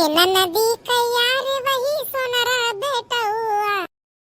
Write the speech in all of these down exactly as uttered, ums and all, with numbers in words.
नदी का यार वही सोनरा बेटउआ,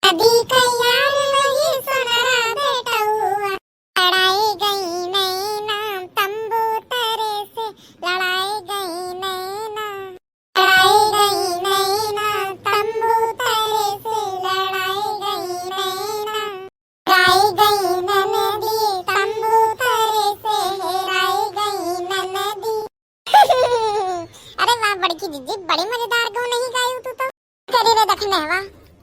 नदी का यार वही सोनरा बेटउआ, लड़ाई गई नैना तंबू तरे से, लड़ाई गई नैना, लड़ाई गई नैना तंबू तरे से, लड़ाई गई नैना, हेराई गई ननदी तंबू तरे से, हेराई गई ननदी। अरे वाह बड़की जिज्जी, बड़ी मजेदार गौनही गायू तू तो। करी रे दखनेवा,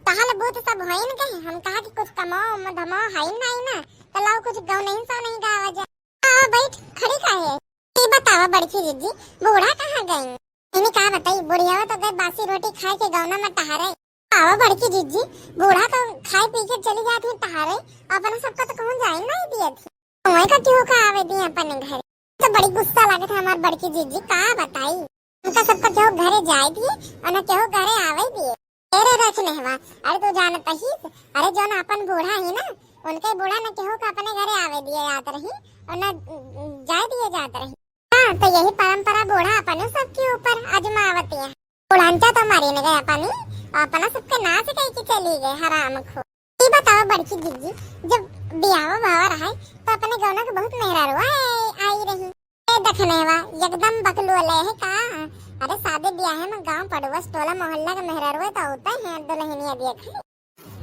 तहल बूत सब होइन के, हम कहा कि कुछ कमाओ म-, धमाओ होइन नाई ना, तो लाओ कुछ गौनही सौनही गावा जा। आओ बैठ, खड़ी काहे? ई बतावा बड़की जिज्जी, बूढ़ा कहाँ गई? इन्हीं का बताई, बुढ़ियावा तो गए बासी रोटी खाए के गौना में टहरे। आवा बड़की जिज्जी, बूढ़ा तो खाए पी के चली जात ही टहरे, अपना सबका तो कहूँ जाए नहीं दिए थी। वहीं का क्यों का आवे दिए अपने घरे? तो बड़ी गुस्सा लागत है हमार बड़की जिज्जी, का बताई। उनका सबका जो घरे जाए दिए और न केहू घरे आवे दिए। अरे रख नेहवा, अरे तू जानत ही, अरे जो ना अपन बूढ़ा ही ना, उनके बूढ़ा न केहू का अपने घरे आवे दिए जात रही और न जाए दिए जात रही। हाँ, तो यही परंपरा बूढ़ा अपने सबके ऊपर आजमावत है। बुढ़ांचा तो मारी न गए अपनी, अपना सबके नाश कई के चली गए हराम खो। ई बताओ बड़की जिज्जी, जब बियाह भवा रहा है तो अपने गौना के बहुत मेहरारुआ है आई रही। ए दखनेवा, एकदम बकलुअले है का? अरे शादी ब्याह में गांव पड़ोस टोला मोहल्ला के मेहरारुआ तो होता है दुल्हनिया देखे।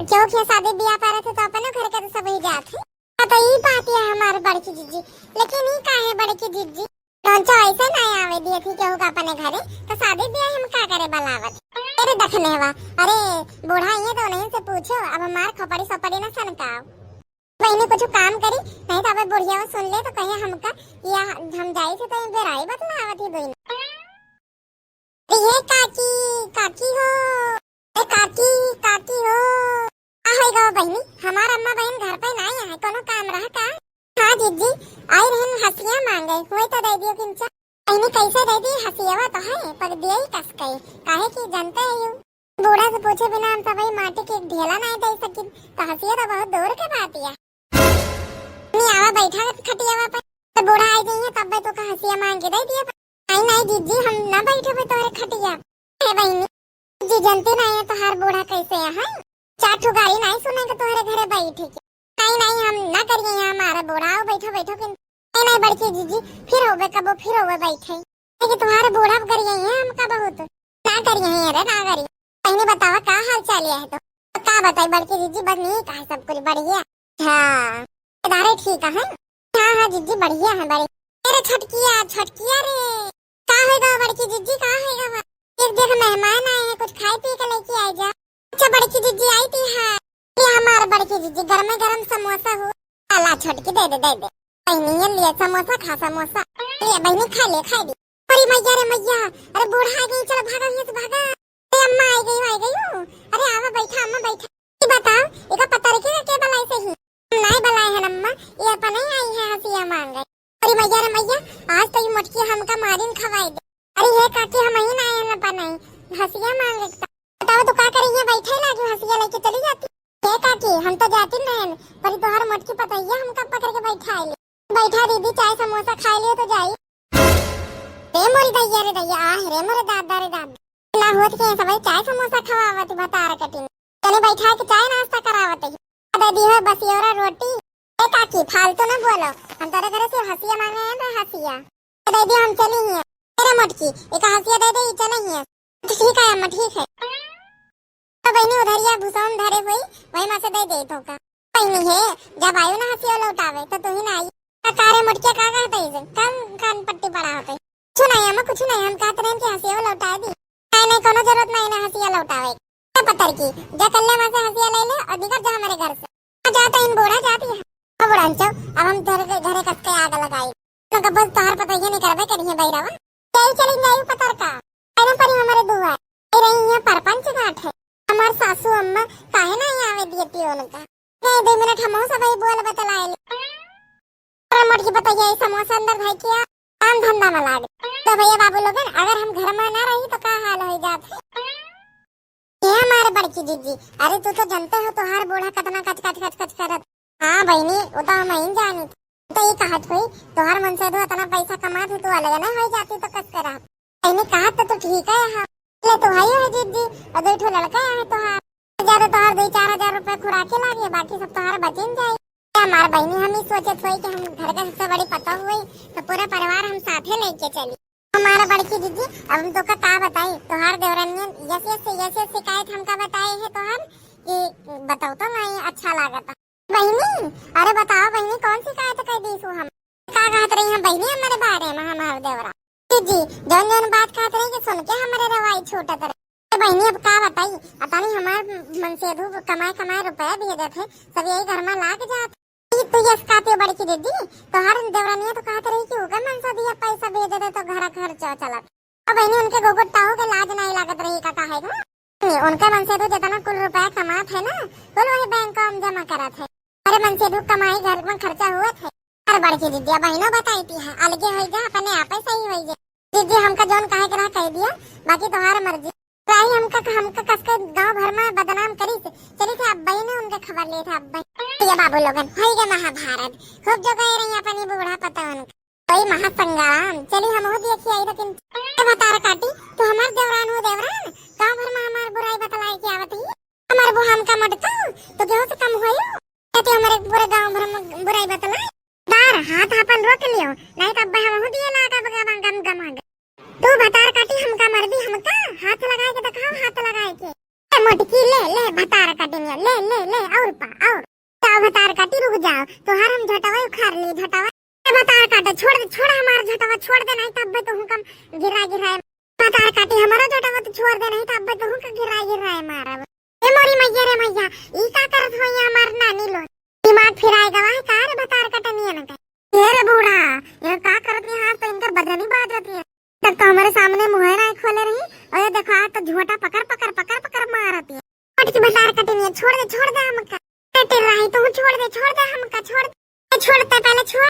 क्यों के शादी ब्याह पर थे तो अपने घर के तो सब ही जात है। हाँ, तो ई बात है हमार बड़की जिज्जी, लेकिन ई का है बड़की जिज्जी? नौचा ऐसे ना आवे दिए थी केहू का अपने घरे, तो शादी ब्याह हम का करे बलावत? अरे दखनेवा, अरे बूढ़ा ये तो नहीं से पूछो, अब हमार खोपड़ी सोपड़ी ना सनकाओ। बहनी कुछ काम करी, नहीं तो अब बुढ़िया सुन ले तो कहे हमका, या हम जाई थे तो ये बेराई बतलावत ही दोई। ये काकी, काकी हो, ए काकी, काकी हो। का होई गवा बहिनी, हमार अम्मा बहिन घर पे नाई है, कोनो काम रहा का? हाँ जिज्जी, आई रहन हसिया मांगे, हुई तो दे दियो किंचा। बहिनी कैसे दे दी, हसियावा तो है, पर दिए ही कस के, काहे कि जानते है यू। बूढ़ा से पूछे बिना हम सब माटी के ढेला नाई दे सकिन, तो हसिया तो बहुत दूर के बात है। नहीं आवा बैठा खटियावा पे, तो बूढ़ा आई जाइए तब तो का हसिया मांग के दे दिया। नहीं, नहीं जिज्जी, हम ना बैठबे तोहरे खटिया। हे बहिनी, जी जनती नहीं है तोहार बूढ़ा कैसे है, हैं? चार ठो गाली नहीं सुनेंगे तोहरे घरे बैठ के। नहीं, नहीं, हम ना करिए यहाँ हमारा बूढ़ा, आओ बैठो, बैठो कि नहीं, नहीं बड़की जिज्जी, फिर होबे कबो, फिर होबे बैठे। लेकिन तुम्हारे बूढ़ा करिए हैं हमका बहुत। ना करिए हैं रे, ना करिए। बहिनी बतावा का हाल चाल है तो? तो का बताई बड़की जिज्जी, बस नहीं का है सब कुछ बढ़िया। हाँ, इधर ठीक है। हाँ, हाँ, जिज्जी, बढ़िया है, बड़े। अरे, छोटकिया, छोटकिया रे, का होएगा बड़की जिज्जी, का होएगा बा? एक देख मेहमान आए हैं, कुछ खाए पी के लेके आए जा। अच्छा, बड़की जिज्जी आई थी, हाँ। ये हमारे बड़की जिज्जी, गरमे गरम समोसा हो। ला, छोटकी, दे दे, दे दे। बहिनी, ये लिए समोसा, खा समोसा। ले, बहिनी, खा ले, खा ले। अरे मैया रे मैया, अरे बूढ़ा आ गई, चलो भागो, यहाँ से भागा। अरे अम्मा, आई गई, आई गई हूँ। अरे आवा, बैठा, अम्मा, बैठा। ई बताओ, एका पतरकी का के बलाई से ही? हम नाई बलाई है अम्मा, ये अपने आई है हसिया मांगे। अरे मैया रे मैया, आज तो ये मोटकी हमका मारिन खवाई दे। अरे हे काकी, हम ही नाई है अपने हसिया मांगे। बताओ तो का करी, ये बैठे लागी हसिया लेके चली जाती। हे काकी, हम तो जाती नहीं, पर तोहर मोटकी पतैया हमका पकड़ के बैठा ले। बैठा दीदी, चाय समोसा खा लियो तो जाई। रे मोरी दैया रे दैया, आह रे मोरे दादा रे दादा। ना होत के सब चाय समोसा खवावत भतार कटिन। तने बैठा के चाय नाश्ता करावत ही। दे दी है बसियोरा रोटी। ए काकी, फालतू ना बोलो। हम तोरे घरे से हसिया मांगे हैं ना हसिया। दे दी, हम चली ही। तेरे मोटकी, एक हसिया दे दे, चले ही। अच्छा ठीक है अम्मा, ठीक है। तो बहिनी उधरिया भुसौन धरे हुई, वही मा से दे दे तो का। बहिनी है, जब आयो ना हसिया लौटावे, तो तू ही ना आई। का रे मोटकिया, का कहते हैं? कम कान पट्टी पड़ा होते। कुछ नहीं अम्मा, कुछ नहीं, हम कहते रहे कि हसिया लौटा दी। नहीं, नहीं, कोनो जरूरत नहीं ना हसिया लौटावे। ए पतरकी, जा कल्ले मा से हसिया ले ले और निकल जा हमारे घर से। आ जाता इन बूढ़ा जाती है। ओ बूढ़ा अंचो, अब हम घर के, घरे कस के आग लगाई। तो बस तोहर पतैया नहीं करबे करिए बैरवा। चल चल जाई पतरका। अरे परी हमारे दुआ। ए रही है परपंच गांठ है। हमार सासू अम्मा काहे ना आवे दिए पियोन का। ए दो मिनट हम सब ही बोल बतलाए ले। अरे मोटकी पतैया, ये समोसा अंदर भाई किया काम धंधा में लाग। तो भैया बाबू लोगन, अगर हम घर में ना रही तो का हाल हो जात है? ये हमारे बड़की जिज्जी, अरे तू तो जानते हो तोहार बूढ़ा कितना कच कच कच कच करत। हाँ बहिनी, वो तो हम ही जानी। तो ये कहत हुई, तोहार मन से तो इतना पैसा कमात है, तू अलग ना हो जाती तो कस करा। बहिनी कहत तो तू ठीक है, हाँ। ले तो हई है जिज्जी, और दो ठो लड़का है तोहार। ज्यादा तोहार दो चार हजार रुपए खुराके लागे, बाकी सब तोहार बचिन जाई। हमार बहिनी हम ही सोचत होई कि हम घर के सबसे बड़ी पतोह होई, तो पूरा परिवार हम साथे लेके चली। हमारा बड़की जिज्जी, अब हम तोका का बताई, तोहार देवरानियन यस यस से यस यस शिकायत हमका बताए है तोहार कि बताओ तो नहीं अच्छा लागत। बहिनी, अरे बताओ बहिनी, कौन शिकायत कर दी सु हम? का कहत रही हम बहिनी हमारे बारे में, हमार देवरा? जिज्जी, जौन जौन बात कहत रही कि सुन के हमारे रवाई छूटत रही। तो बहिनी अब का बताई, अतानी हमार मनसेधु कमाए कमाए रुपया भेजत है, सब यही घर में लाग जात। ई तू यस कहते बड़की जिज्जी, तोहार देवरानिया तो कहत रही कि ओकर मनसेधु पैसा भेजत है तो घर खर्चा चलत। अब बहिनी उनके घुघुट्टाहू के लाज नहीं लागत रही का काहे को? उनके मनसेधु जितना कुल रुपया कमात है ना, कुल वही बैंक में जमा करत है। अरे मनसेधु कमाई घर में खर्चा हुआ थे। अरे बड़की जिज्जी, बहिनो बताई थी है, अलगे होई जा, अपने आपे सही होई जा। जिज्जी हमका जौन कहे के रहा कह दिया, बाकी तोहार मर्जी। राही हमका, हमका कस के गांव भर में बदनाम करी से, चली थे अब बहिने उनके खबर लिए थे अब बहिन। ये बाबू लोगन, होई गए महाभारत, खूब जो गए रही अपनी बूढ़ा पतवन। कोई महासंग्राम, चली हम हो देखी आई लेकिन। ए भतार काटी, तू हमार देवरान हो देवरान, गांव भर में हमार बुराई बतलाए के आवत ही। हमार वो हमका मटका, तो केहू से कम होयो? कहते हमारे पूरे गांव भर में बुराई बतलाए। दार, हाथ अपन रोक लियो, नहीं तो अब हम हो दिए लागा बगा गम गम आगे। तू भतार काटी हमका मर दी, हमका हाथ लगाए के दिखाओ, हाथ लगाए के। ए मोटकी, ले, ले, भतार काटी मिया, ले, ले, ले, और पा, और। जाओ भतार काटी, रुक जाओ, तोहार हम झटवा उखाड़ ली, झटवा। ए भतार काटा, छोड़ दे, छोड़ हमार झटवा, छोड़ दे, नहीं तब तो हुकम गिरा गिरा। भतार काटी, हमारा झटवा तो छोड़ दे, नहीं तब तो हुकम गिरा गिरा मारब। ए मोरी मैया रे मैया, ई का करत हो ये हमार नानी लोग? दिमाग फिराए गवा है का रे भतार कटनियन के? ए रे बूढ़ा, ये का करत है, हाथ तो इनकर बजनी बाजत है। तब तो हमारे सामने मुँह ना खोले रही, और ये देखो आज तो झोटा पकड़ पकड़ पकड़ पकड़ मारत है। हट के भतार कटनिया, छोड़ दे, छोड़ दे हमका। ए टेढ़ा है तू, छोड़ दे, छोड़ दे हमका, छोड़ दे, छोड़ दे, पहले छोड़।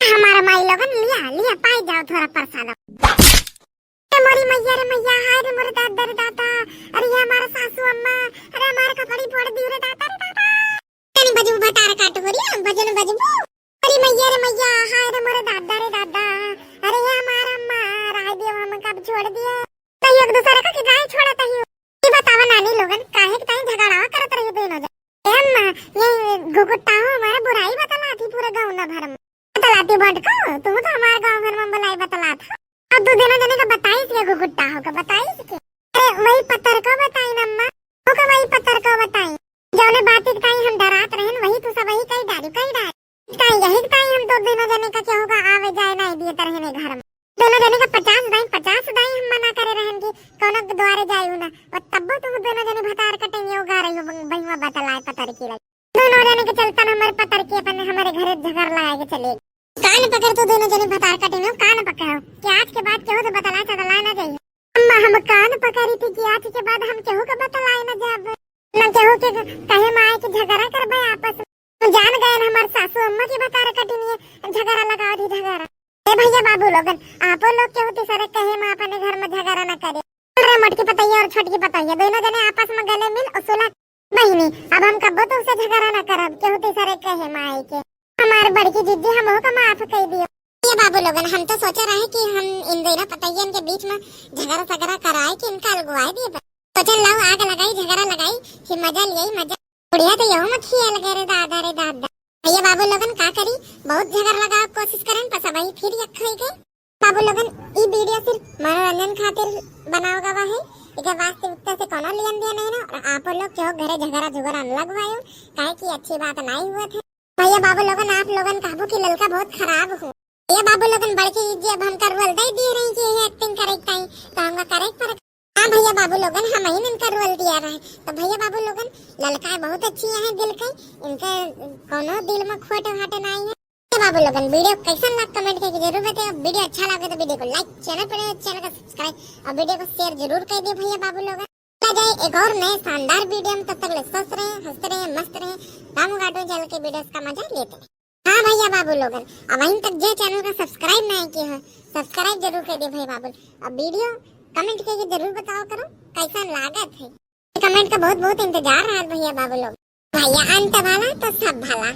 हमारा माई लोगन लिया, लिया, पाई जाओ थोड़ा प्रसाद। ए मोरी मैया रे मैया, हाय रे मोरे दादा रे दादा, अरे ये हमारा सासू अम्मा, अरे हमारे कपड़ी फोड़ दी रे दादा रे दादा। तनी बजबू भतार काट हो रिया, भजन बजबू। अरे मैया रे मैया, हाय रे मोरे दादा रे दादा, अरे ये हमारा अम्मा, राय दियो हम कब छोड़ दिए। तही एक दूसरे का कितना ही छोड़ा तही। ई बतावा नानी लोगन, काहे के ताई झगड़ावा करत रही दोनों जन? ए अम्मा, ये घुघुट्टा हो हमारा बुराई बतलाती पूरे गाँव ना भर में। बतलाती बटको, तू तो हमारे गाँव भर में बुराई बतलात हो। अब तू दोनों जने का बताई से घुघुट्टा हो का बताई से? अरे वही पत्थर को बताई ना अम्मा, हो का वही पत्थर को बताई। जौने बात के ताई हम डरात रहन, वही तू सब वही कही डारी, कही डारी। ताई यही ताई हम तो दोनों जने का केहू का आवे जाए नहीं दिए तरह ने घर में। दोनों जने का पचास दाई, पचास दाई हम मना करे रहन कि कौनो के द्वारे जायू ना, और तब्बो तुम दोनों जने भतार कटेंगे उगा रही हो बंग-, बहिवा बतलाए पतर की रही। दोनों जने के चलतन हमारे पतर की अपन हमारे घरे झगड़ लगाए के चले। कान पकड़ तू दोनों जने भतार कटेंगे, कान पकड़ो कि आज के बाद केहू से बतलाए चतलाए ना जाइए। अम्मा हम कान पकड़ी थी कि आज के बाद हम केहू के बतलाए ना जाब। ना केहू के कहे माए के झगड़ा करबे आपस में। जान गए ना हमार सासू अम्मा की भतार कटिनिया झगड़ा लगाओ थी झगड़ा। ए भैया बाबू लोगन, आपो लोग केहू तीसरे कहे में अपने घर में झगड़ा ना करे। अरे मोटकी पतैया और छोटकी पतैया दोनों जने आपस में गले मिल और सुलह। बहिनी, अब हम कब्बो तो उसे झगड़ा ना करब, केहू तीसरे कहे माए के। हमार बड़की जिज्जी हमहू का माफ कर दियो। ये बाबू लोगन, हम तो सोचा रहे कि हम इन दोनों पतैयन के बीच में झगड़ा सगड़ा कराए कि इनका अलगवाए दिए, पर सोचन लाओ आग लगाई, झगड़ा लगाई, फिर मजा लियाई मजा। बुढ़िया तो यहू में खिया लगे रे दादा रे दादा। भैया बाबू लोगन का करी, बहुत झगड़ा लगावे कोशिश करन, पर सबही फिर यक होई गए। बाबू लोगन, ई वीडियो सिर्फ मनोरंजन खातिर बनावा गवा है, एकर वास्तविकता से कोनो लेन देन नहीं ना। और आप लोग केहू घरे झगड़ा झुगड़ा न लगवायो, काहे कि अच्छी बात नहीं हुआ थे। भैया बाबू लोगन, आप लोगन कहबो कि ललका बहुत खराब हो। भैया बाबू लोगन, बड़की जिज्जी अब हमका रोल दे दिए रही कि ये एक्टिंग करे के ताई, तो हमका करे के पड़त। हाँ भैया बाबू लोगन, हम ही इनका रोल दिया रहे। तो भैया बाबू लोगन, ललका बहुत अच्छी है दिल के, इनके कोनो दिल में खोट वाट नहीं है। तो बाबू लोगन, वीडियो कैसन लग कमेंट करके जरूर बताइए। वीडियो अच्छा लगे तो वीडियो को लाइक, चैनल पर नए हो, चैनल का सब्सक्राइब और वीडियो को शेयर जरूर कर दिए भैया बाबू लोगन। मिला जाए एक और नए शानदार वीडियो में, तब तक ले स्वस्थ रहें, हंसते रहें, मस्त रहें। रामू कार्टून चैनल के वीडियोस का मजा लेते रहें। हाँ भैया बाबू लोगन, अब अभी तक जे चैनल का सब्सक्राइब नहीं किए हैं, सब्सक्राइब जरूर कर दिए भैया बाबू। अब वीडियो कमेंट करके जरूर बताओ करो कैसन लागत है। कमेंट का बहुत बहुत इंतजार रहा भैया बाबू लोग। भैया अंत भला तो सब भला।